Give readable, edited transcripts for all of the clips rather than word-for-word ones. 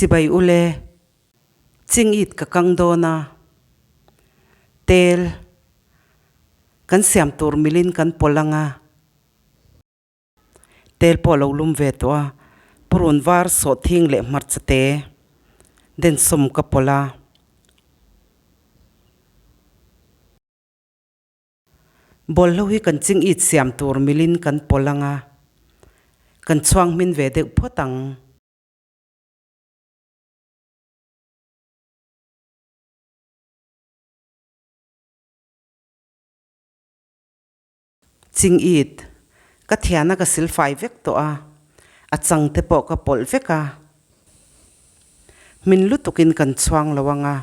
Chibai ule, ching it ka kang dawn a, tel kan siam tur milin kan pawlh ang a, tel pawh a lo lum ve tawh a, purun var sawhthing leh hmarcha te densawm ka pawlh a. Bawlhlo hi kan ching it siam tur milin kan pawlh ang a, kan chhuang hmin ve deuh phawt ang. Ching it, ka thiana ka silfai vek tawh a, a chang te pawh ka pawlh vek a. Hmin lutukin kan chhuang lo ang a.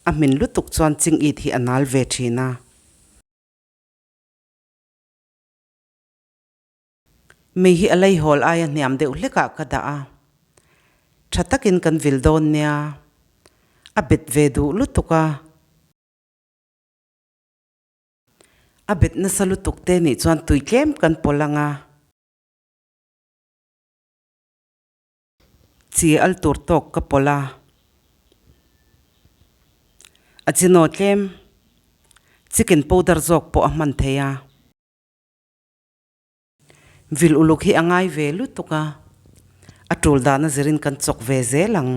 A hmin lutuk chuan ching it hi a nal ve thin a. Mei hi a leihawl aia hniam deuh hlekah ka dah a. Tha takin kan vil dawn nia. A bet ve duh lutuk a. A bet nasa lutuk te nih chuan tui tlem kan pawlh ang a. Chi al tur tawk ka pawlh a, a chino tlem chicken powder zawk pawh a hman thei a. Vil uluk hi a ngai ve lutuk a, a tul dahna zirin kan chawk ve zel ang.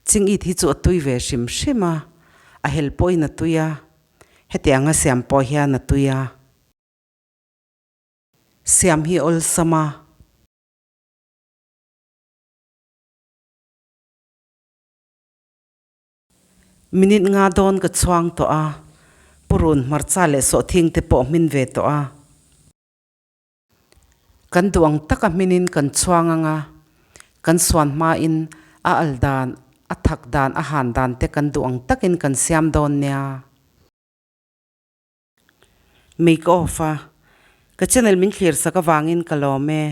Chingit hi chu a tui ve hrim hrim a, a hel pawhin a tui a, hetianga siam pawh hian a tui a. Siam hi awlsam a. Minute nga dawn ka chhuang tawh a, purun hmarcha leh sawhthing te pawh hmin ve tawh a. Kan duh ang taka hminin kan chhuang ang a, kan suan hmain a al dan, a thak dan, a han dan te kan duh ang takin kan siam dawn nia. Make off a, ka channel min thlir sak avangin ka lawm e.